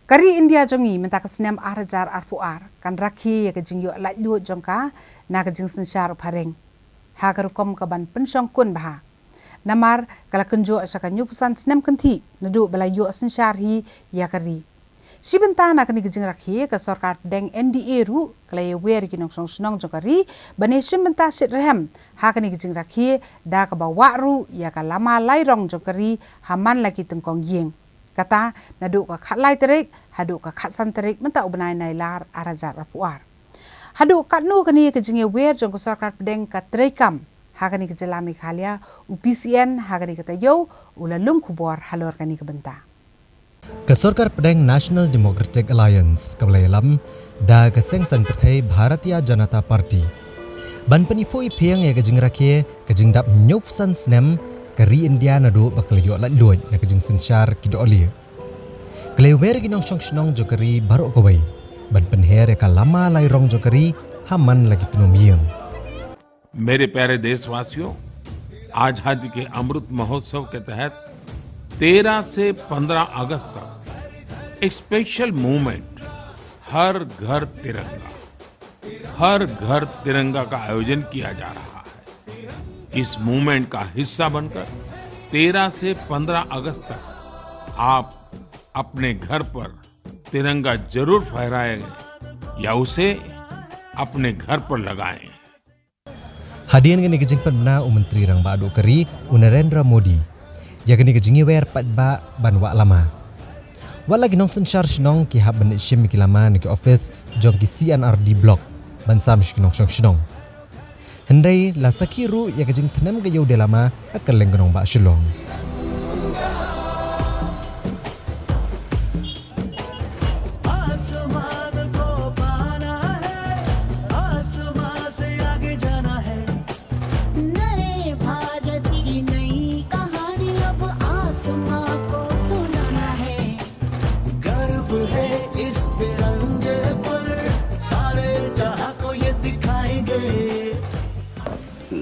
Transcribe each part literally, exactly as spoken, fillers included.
Ka ri India jong ngi mynta ka snem ar hajar arphew ar kan rakhe ïa ka jingïoh laitluid jong ka na ka jingsynshar u phareng ha ka rukom ka ban pynshong kun bha. Namar ka la kynjoh sha ka hynñiewphew san snem kynthih naduh ba la ïoh synshar hi ïa ka ri. Shi bynta na kane ka jingrakhe, ka sorkar pdeng N D A ruh ka la ïawer ïa ki nongshong shnong jong ka ri ban ïashim bynta shitrhem ha kane ka jingrakhe da kaba wah ruh ïa ka lama lai rong jong ka ri ha man la ki tyngkong ïing. Kata naduh ka khatlai tarik haduh ka khatsan tarik mynta u bnai Nailar ar hajar arphew ar. Haduh katno kane ka jingïawer jong ka sorkar pdeng ka treikam ha kane ka jylla Meghalaya, u P C N ha kane ka taïew u la lum khubor halor kane ka bynta. Ka sorkar pdeng National Democratic Alliance kaba la ïalam da ka seng saiñ pyrthei Bharatiya Janata Party ban pyniphuh iphieng ïa ka jingrakhe ka jingdap hynñiewphew san snem ka ri India naduh ba ka la ïoh laitluid na ka jingsynshar ki dohlieh. Ka la ïawer ïa ki nongshong shnong jong ka ri baroh kawei ban pynher ïa ka lama lai rong jong ka ri ha man la ki tnum ïing. मेरे प्यारे देशवासियों, आजादी के अमृत महोत्सव के तहत तेरह से पन्द्रह अगस्त तक एक स्पेशल मूवमेंट, हर घर तिरंगा, हर घर तिरंगा का आयोजन किया जा रहा है। इस मूवमेंट का हिस्सा बनकर तेरह से पन्द्रह अगस्त तक आप अपने घर पर तिरंगा जरूर फहराएं या उसे अपने घर पर लगाएं। Hadien kane ka jingpynbna u Myntri Rangbah Duh ka ri u Narendra Modi ïa kane ka jingïawer paidbah ban wah lama. Wat la ki nongsynshar shnong ki hap ban leit shim ïa ki lama na ki office jong ki C and R D block ban sam sha ki nongshong shnong. Hynrei la sakhi ruh ïa ka jingthnem ka ïew de lama ha kylleng ka nongbah Shillong. आसमान को पाना है, आसमान से आगे जाना है। नए भारत की नई कहानी अब आसमां को सुनाना है। गर्व है इस तिरंगे पर, सारे जहां को ये दिखाएंगे।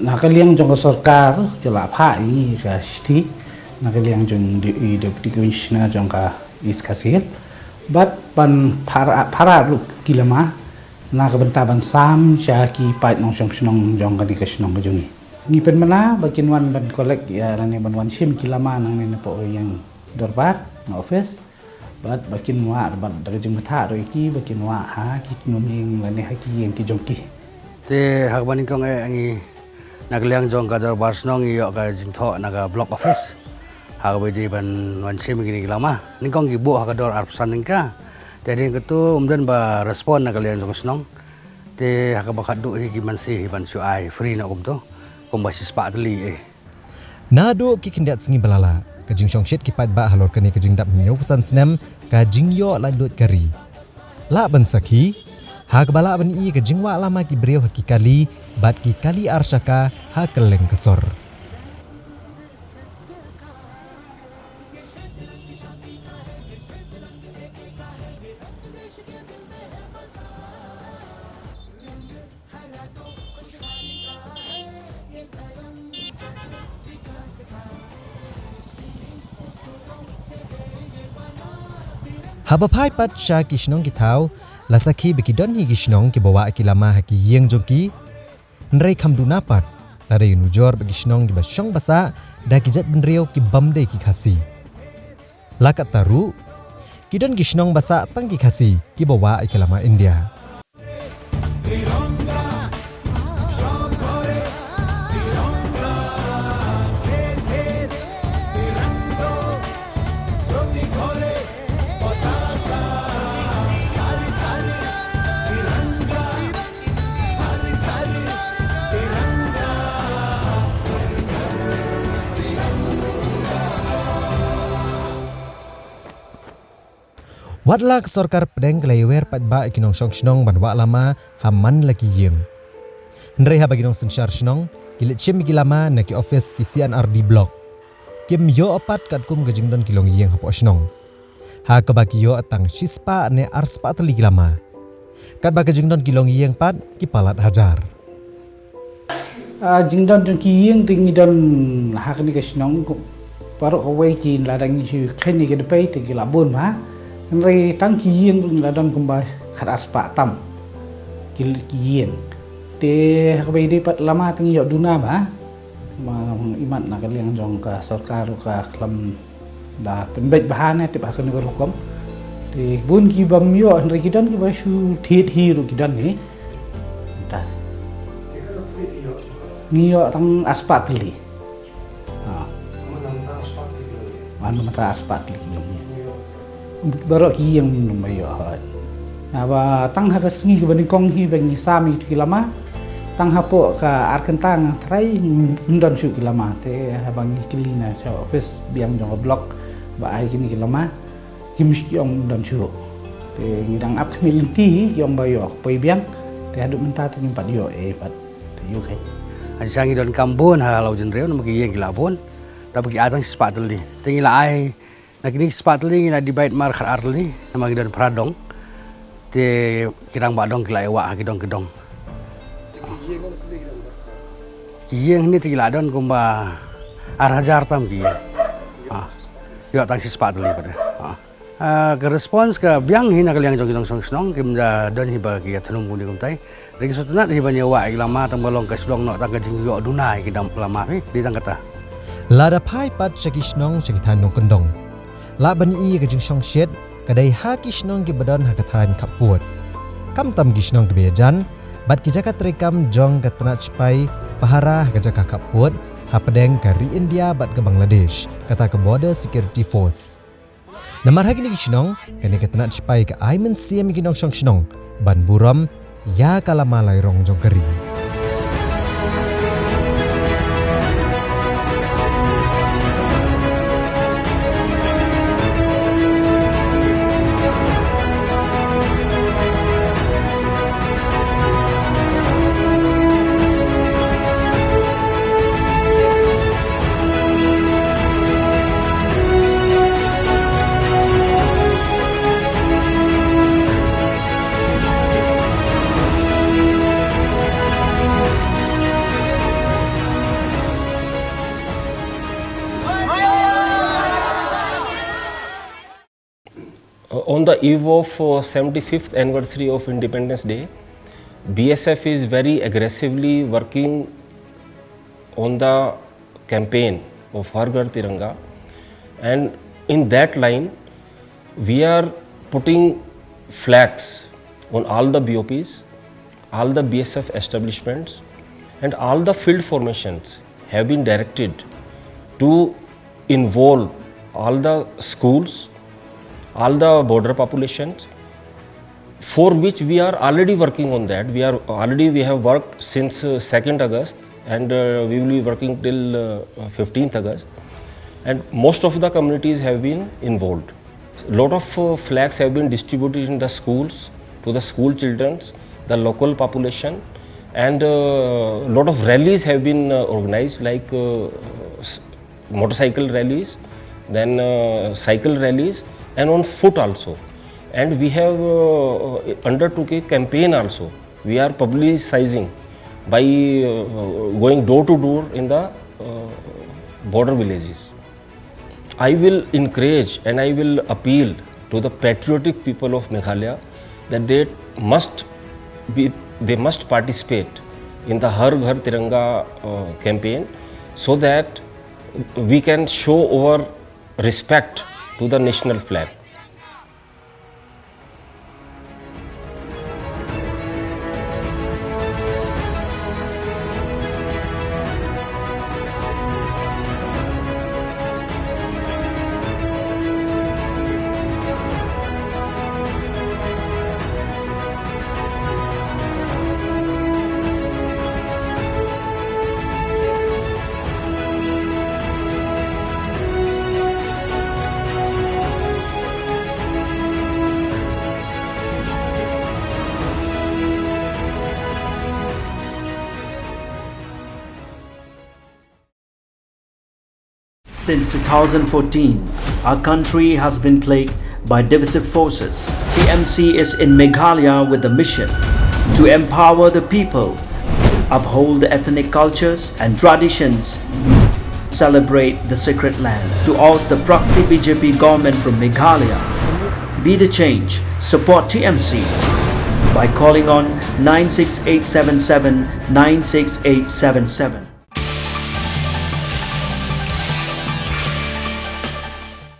Na ka liang jong ka sorkar ki la phah ïa ngi ka shithi na ka liang jong i Deputy Commissioner jong ka East Khasi Hills. Bad ban phara phara ruh ki lama na ka bynta ban sam sha ki paid nongshong shnong jong kane ka shnong ka jong ngi. Ngi pynbna ba kin wan ban collect ïa lane ban wan shim ki lama nangne napoh ïing dorbar na office. Bad ba kin wah bad da ka jingbatai ruh ïa ki ba kin wah ha ki tnum ïing lane ha ki ïing ki jong ki. Te ha kaba nyngkong eh ngi na ka liang jong ka dorbar shnong ngi ïoh ka jingthoh na ka block office ha kaba ïadei ban wan shim kine ki lama. Nyngkong ki buh ha ka dor arphew san tyngka. Te hadien kata ym don ba respond na ka liang jong ka shnong. Te ha kaba khatduh hi ki mynsiem hi ban shu ai free noh kumto kumba shispah tylli eh. Naduh ki khyndiat sngi ba la leit ka jingshongshit ki paidbah halor kane ka jingdap hynñiewphew san snem ka jingïoh laitluid ka ri. Lah ban sakhi ha kaba lah ban ïohi ka jingwah lama ki briew ha ki kali bad ki kali arshaka ha kylleng ka sor. Haba phai pat sha ki shnong ki thaw, la sakhi ba ki don hi ki shnong kiba wah ki lama ha ki ïing jong ki. Hynrei kham duna pat, lada ïanujor bad ki shnong kiba shong ba sah da ki jaitbynriew ki bym dei ki Khasi. La katta ruh, ki don ki shnong ba sah tang ki Khasi kiba wah ïa ki lama India. Wat la ka sorkar pdeng ka la ïawer paidbah ïa ki nongshong shnong ban wah lama ha man la ki ïing. Hynrei haba ki nongsynshar shnong ki leit shim ïa ki lama na ki office ki C and R D block, kim ïoh pat katkum ka jingdon ki longïing hapoh shnong. Ha kaba ki ïoh tang shispah ne arspah tylli ki lama. Katba ka jingdon ki longïing pat ki palat hajar. Ah, jingdon jong ki ïing te ngi don ha kane ka shnong, baroh kawei ki lada ngi shu kheiñ ïa ka dpei te ki la bun bha. Hynrei tang ki ïing ruh ngi la don kumba khat ar spah tam ki, ki ïing. Te ha kaba ïadei pat lama te ngi ïoh duna ba ma, imat na ka liang jong ka sorkar ruh ka khlem da pynbeit bha ne tip ha kane ka rukom. Te bun ki bym ïoh, hynrei ki don kiba shu thied hi ruh ki don hi. Ta. Ngi ïoh tang ar spah tylli. Ha. Wan mynta ar spah tylli ki long ïa. Baroh ki ïing ngi ym ïoh hoi. Naba tang ha ka sngi kaba nyngkong hi ba ngi sam ïa ki lama. Tang hapoh ka ar kynta nga trai ym don shuh ki lama, te haba ngi kylli na sha office biang jong ka block ba ai kine ki lama, kim, ki ong ym don shuh. Te ngi dang ap khmih lynti hi, ki ong ba ïoh poi biang. Te haduh mynta te ngim pat ïoh ei pat. Te ïoh khie. Hynrei ngi donkam bun ha Lawjynriew namar ki ïing ki la bun. Tang ba ki ai tang shi spah tylli. Te ngi la ai, na kine shi spah tylli ngi la divide mar khat ar tylli namar ngi don phra dong. Te ki rangbah dong ki la ïa wah ha ki dong ki dong. Ki ïing hangne te ki la don kumba ar hajar tam ki ïing. Ha. Ïoh tang shi spah tylli pat. Ha. Ah, ka response ka biang hi na ka liang jong ki nongshong shnong, kim da don hi ba ki ïa thnum kumne kumtai. Hynrei ki sngewtynnat hi ban ïa wah ïa ki lama tang ba long ka shlong noh tang ka jingïoh duna ïa ki dang lama phi, dei tang kata. Lada phai pat sha ki shnong sha ki thaiñ nongkyndong, lah ban ïohi ïa ka jingshongshit ka dei ha ki shnong kiba don ha ka thaiñ khappud. Khamtam ki shnong kiba ïajan bad ki jaka treikam jong ka tnat shipai pahara ha ka jaka khappud hapdeng ka ri India bad ka Bangladesh, kata ka Border Security Force. Namar ha kine ki shnong, kane ka tnat shipai ka ai mynsiem ïa ki nongshong shnong ban burom ïa ka lama lairong jong ka ri. Uh, on the eve of, uh, seventy-fifth anniversary of Independence Day, B S F is very aggressively working on the campaign of Har Ghar Tiranga, and in that line, we are putting flags on all the B O Ps, all the B S F establishments, and all the field formations have been directed to involve all the schools, all the border populations, for which we are already working on that. We are already, we have worked since, uh, second August, and, uh, we will be working till, uh, fifteenth August. And most of the communities have been involved. Lot of, uh, flags have been distributed in the schools to the school children, the local population, and, uh, lot of rallies have been, uh, organized, like, uh, s-, motorcycle rallies, then, uh, cycle rallies, and on foot also. And we have, uh, undertook a campaign also. We are publicizing by, uh, going door to door in the, uh, border villages. I will encourage and I will appeal to the patriotic people of Meghalaya that they must be, they must participate in the Har Ghar Tiranga, uh, campaign, so that we can show our respect to the national flag. Since two thousand fourteen, our country has been plagued by divisive forces. T M C is in Meghalaya with the mission to empower the people, uphold the ethnic cultures and traditions, celebrate the sacred land. To oust the proxy B J P government from Meghalaya, Be the change. Support T M C by calling on nine six eight seven seven nine six eight seven seven.